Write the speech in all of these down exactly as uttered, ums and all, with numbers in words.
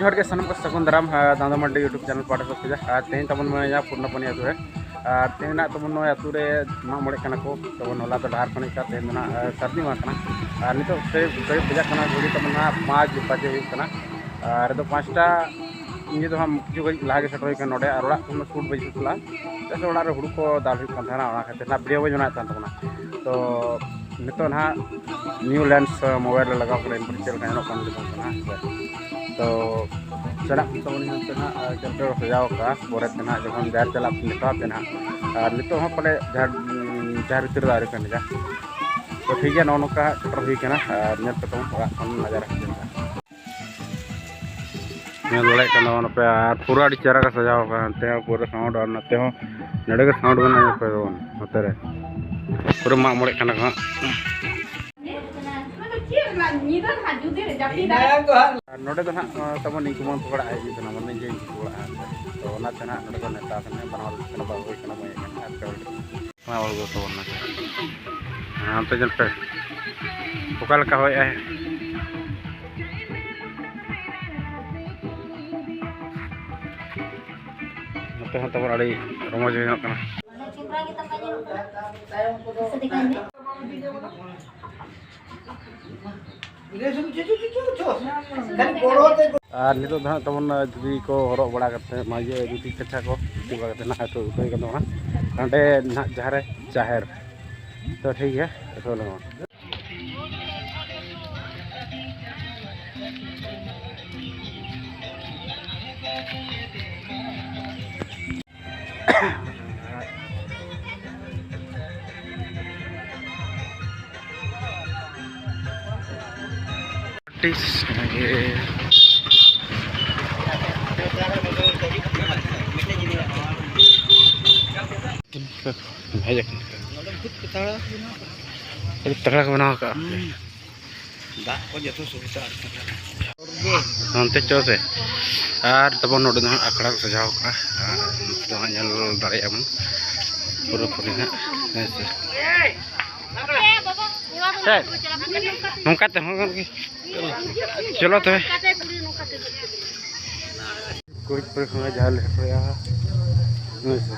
ᱡᱚᱦᱟᱨ ᱜᱮ ᱥᱟᱱᱟᱢ ᱠᱚ, ᱥᱟᱹᱜᱩᱱ ᱫᱟᱨᱟᱢ, ᱟᱨ ᱫᱟᱢᱫᱟ ᱢᱟᱨᱰᱤ YouTube ᱪᱮᱱᱮᱞ ᱯᱟᱦᱴᱟ ᱥᱮᱫ ᱠᱷᱚᱱᱟᱜ᱾ ᱟᱨ ᱛᱮᱦᱮᱧ ᱛᱟᱵᱚᱱ ᱢᱮᱱᱟᱭᱟ ᱯᱩᱨᱱᱟᱯᱟᱱᱤ ᱟᱹᱛᱩ ᱨᱮ᱾ ᱟᱨ ᱛᱮᱦᱮᱧ ᱱᱟᱜ ᱛᱟᱵᱚᱱ ᱱᱚᱣᱟ ᱟᱹᱛᱩ ᱨᱮ ᱢᱟᱜ ᱢᱚᱬᱮᱜ ᱠᱟᱱᱟ ᱠᱚ᱾ ᱛᱟᱵᱚᱱ ᱦᱚᱞᱟ ᱫᱚ ᱰᱟᱦᱟᱨ ᱠᱷᱚᱱᱤᱡ ᱠᱟᱱ, ᱛᱮᱦᱮᱧ ᱫᱚ ᱱᱟᱜ, ᱟᱨ ᱥᱟᱹᱨᱫᱤ ᱢᱟᱦᱟ ᱠᱟᱱᱟ᱾ ᱟᱨ ᱱᱤᱛᱚᱜ ᱥᱟᱹᱭᱩᱵ ᱥᱟᱹᱭᱩᱵ ᱵᱟᱡᱟᱜ ᱠᱟᱱᱟ, ᱜᱷᱩᱲᱤ ᱛᱟᱵᱚᱱ ᱱᱟᱜ ᱯᱟᱸᱪ ᱵᱟᱡᱮ ᱦᱩᱭᱩᱜ ᱠᱟᱱᱟ᱾ ᱟᱨ ᱱᱤᱛᱚᱜ ᱯᱟᱸᱪᱴᱟ ᱤᱧ ᱫᱚ ᱦᱟᱸᱜ ᱠᱤᱪᱷᱩ ᱜᱷᱟᱹᱲᱤᱡ ᱞᱟᱦᱟ ᱜᱮ ᱥᱮᱴᱮᱨ ᱦᱩᱭ ᱠᱟᱱᱟ ᱱᱚᱰᱮ᱾ ᱟᱨ ᱚᱲᱟᱜ ᱠᱷᱚᱱ ᱫᱚ ᱥᱩᱴ ᱵᱟᱹᱧ ᱥᱩᱴ ᱞᱟᱜᱼᱟ, ᱪᱮᱫᱟᱜ ᱥᱮ ᱚᱲᱟᱜ ᱨᱮ ᱦᱩᱲᱩ ᱠᱚ ᱫᱟᱞ ᱦᱩᱭᱩᱜ ᱠᱟᱱ ᱛᱟᱦᱮᱱᱟ, ᱚᱱᱟ ᱠᱷᱟᱹᱛᱤᱨ ᱱᱟᱜ ᱵᱷᱤᱰᱤᱭᱳ ᱵᱟᱹᱧ ᱵᱮᱱᱟᱣᱮᱫ ᱛᱟᱦᱮᱱ ᱛᱟᱵᱚᱱᱟ᱾ ᱛᱚ ᱱᱤᱛᱚᱜ ᱱᱟᱦᱟᱜ ᱱᱤᱭᱩ ᱞᱮᱱᱥ ᱢᱳᱵᱟᱭᱤᱞ ᱨᱮ ᱞᱟᱜᱟᱣ ᱠᱟᱱᱟ, ᱤᱱᱯᱩᱴ ᱪᱮᱫ ᱞᱮᱠᱟ ᱧᱮᱞᱚᱜ ᱠᱟᱱᱟ ᱵᱟᱝ ᱠᱟᱱᱟ, ᱦᱮᱸ ᱥᱮ᱾ ᱛᱚ ᱪᱟᱞᱟᱜ ᱠᱟᱱ ᱛᱟᱵᱚᱱ ᱦᱟᱸᱜ ᱱᱟᱦᱟᱜ, ᱪᱮᱫ ᱞᱮᱠᱟ ᱠᱚ ᱥᱟᱡᱟᱣ ᱠᱟᱜᱼᱟ, ᱯᱚᱨᱮ ᱛᱮ ᱱᱟᱦᱟᱜ ᱡᱚᱠᱷᱚᱱ ᱡᱟᱦᱮᱨ ᱪᱟᱞᱟᱜ ᱢᱮᱛᱟ ᱯᱮ ᱱᱟᱦᱟᱜ᱾ ᱟᱨ ᱱᱤᱛᱚᱜ ᱦᱚᱸ ᱯᱟᱞᱮ ᱡᱟᱦᱮᱨ, ᱡᱟᱦᱮᱨ ᱵᱷᱤᱛᱤᱨ ᱨᱮ ᱟᱹᱣᱨᱤ ᱠᱚ ᱮᱱᱮᱡᱟ᱾ ᱛᱚ ᱴᱷᱤᱠ ᱜᱮᱭᱟ, ᱱᱚᱜᱼᱚ ᱱᱚᱝᱠᱟ ᱦᱟᱸᱜ ᱥᱮᱴᱮᱨ ᱦᱩᱭ ᱠᱟᱱᱟ᱾ ᱟᱨ ᱧᱮᱞ ᱯᱮ ᱛᱟᱵᱚᱱ ᱚᱲᱟᱜ ᱠᱷᱚᱱ ᱱᱟᱡᱟᱨᱟ ᱪᱮᱫ ᱞᱮᱠᱟ᱾ ᱧᱮᱞ ᱫᱟᱲᱮᱭᱟᱜ ᱠᱟᱱ ᱛᱟᱵᱚᱱ ᱯᱮ, ᱟᱨ ᱯᱩᱨᱟᱹ ᱟᱹᱰᱤ ᱪᱮᱦᱨᱟ ᱠᱚ ᱥᱟᱡᱟᱣ ᱠᱟᱜᱼᱟ᱾ ᱦᱟᱱᱛᱮ ᱦᱚᱸ ᱯᱩᱨᱟᱹ ᱥᱟᱣᱩᱱᱰ, ᱟᱨ ᱱᱚᱛᱮ ᱦᱚᱸ, ᱱᱚᱰᱮ ᱜᱮ ᱥᱟᱣᱩᱱᱰ ᱵᱮᱱ ᱟᱸᱡᱚᱢ ᱯᱮ ᱛᱟᱵᱚᱱ ᱱᱚᱛᱮ ᱨᱮ᱾ ᱯᱩᱨᱟᱹ ᱢᱟᱜ ᱢᱚᱬᱮᱜ ᱠᱟᱱᱟ ᱠᱚ ᱦᱟᱸᱜ᱾ ᱟᱨ ᱱᱚᱰᱮ ᱫᱚ ᱱᱟᱦᱟᱜ, ᱟᱸ, ᱛᱟᱵᱚᱱ ᱤᱧ ᱠᱩᱢᱟᱹᱝ ᱛᱟᱠᱚ ᱚᱲᱟᱜ ᱦᱮᱡ ᱦᱩᱭ ᱠᱟᱱᱟ, ᱢᱟᱱᱮ ᱤᱧ ᱡᱮ ᱤᱧ ᱠᱩᱢᱟᱹᱝ ᱚᱲᱟᱜ ᱦᱮᱡ ᱦᱩᱭ ᱠᱟᱱᱟ᱾ ᱛᱚ ᱚᱱᱟᱛᱮ ᱱᱟᱦᱟᱜ ᱱᱚᱰᱮ ᱠᱚ ᱱᱮᱣᱛᱟ ᱟᱠᱟᱫᱤᱧᱟ, ᱵᱟᱱᱟ ᱦᱚᱲ ᱜᱮ ᱠᱟᱱᱟ, ᱵᱟᱝ ᱦᱩᱭ ᱠᱟᱱᱟ, ᱵᱟᱝ ᱦᱮᱡ ᱠᱟᱱᱟ, ᱟᱨ ᱠᱟᱹᱣᱰᱤ ᱚᱱᱟ ᱚᱞ ᱜᱚᱫ ᱛᱟᱵᱚᱱ ᱱᱟᱦᱟᱜ᱾ ᱦᱟᱱᱛᱮ ᱧᱮᱞ ᱯᱮ, ᱚᱠᱟ ᱞᱮᱠᱟ ᱦᱚᱭᱮᱜᱼᱟᱭ᱾ ᱱᱚᱛᱮ ᱦᱚᱸ ᱛᱟᱵᱚᱱ ᱟᱹᱰᱤ ᱨᱚᱢᱚᱡᱽ ᱜᱮ ᱧᱮᱞᱚᱜ ᱠᱟᱱᱟ᱾ ᱟᱨ ᱱᱤᱛᱚᱜ ᱫᱚ ᱦᱟᱸᱜ ᱛᱟᱵᱚᱱ ᱫᱷᱩᱛᱤ ᱠᱚ ᱦᱚᱨᱚᱜ ᱵᱟᱲᱟ ᱠᱟᱛᱮ, ᱢᱟ ᱤᱭᱟᱹ ᱫᱷᱩᱛᱤ ᱠᱟᱪᱷᱟ ᱠᱚ ᱫᱷᱩᱛᱤ ᱵᱟᱲᱟ ᱠᱟᱛᱮ ᱱᱟᱦᱟᱜ ᱮᱛᱚᱦᱚᱵ ᱦᱩᱭ ᱠᱟᱱ ᱛᱟᱵᱚᱱᱟ᱾ ᱱᱚᱸᱰᱮ ᱱᱟᱦᱟᱜ ᱡᱟᱦᱟᱸ ᱨᱮ ᱡᱟᱦᱮᱨ᱾ ᱛᱚ ᱴᱷᱤᱠ ᱜᱮᱭᱟ, ᱮᱛᱚᱦᱚᱵ ᱞᱮᱱᱟ᱾ ᱦᱮᱡ ᱟᱠᱟᱱᱟ᱾ ᱟᱹᱰᱤ ᱛᱟᱜᱲᱟ ᱠᱚ ᱵᱮᱱᱟᱣ ᱟᱠᱟᱫᱼᱟ᱾ ᱫᱟᱜ ᱠᱚ ᱡᱚᱛᱚ ᱥᱩᱵᱤᱫᱷᱟ᱾ ᱦᱟᱱᱛᱮ ᱪᱚ ᱥᱮ᱾ ᱟᱨ ᱛᱟᱵᱚᱱ ᱱᱚᱰᱮ ᱫᱚ ᱦᱟᱸᱜ ᱟᱠᱷᱲᱟ ᱠᱚ ᱥᱟᱡᱟᱣ ᱠᱟᱜᱼᱟ᱾ ᱟᱨ ᱱᱚᱛᱮ ᱫᱚ ᱦᱟᱸᱜ ᱧᱮᱞ ᱫᱟᱲᱮᱭᱟᱜᱼᱟ ᱵᱚᱱ ᱯᱩᱨᱟᱹᱯᱩᱨᱤ ᱦᱟᱸᱜ, ᱦᱮᱸ ᱥᱮ᱾ ᱪᱮᱫ? ᱱᱚᱝᱠᱟ ᱛᱮᱦᱚᱸ ᱜᱟᱱᱚᱜ ᱜᱮ᱾ ᱪᱚᱞᱚ ᱛᱚᱵᱮ᱾ ᱠᱚᱞᱮᱡᱽ ᱠᱚᱨᱮ ᱠᱷᱚᱱᱟᱜ ᱡᱟᱦᱟᱸ ᱞᱮ ᱥᱮᱴᱮᱨᱚᱜᱼᱟ, ᱦᱳᱭ ᱥᱮ᱾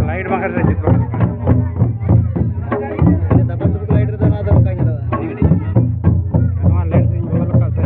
ᱞᱟᱭᱤᱴ ᱵᱟᱝ ᱠᱷᱟᱱ ᱪᱮᱫ ᱵᱟᱝ ᱦᱩᱭᱩᱜ ᱠᱟᱱᱟ᱾ ᱱᱚᱣᱟ ᱞᱟᱭᱤᱴ ᱤᱧ ᱵᱚᱫᱚᱞ ᱟᱠᱟᱫ ᱥᱮ᱾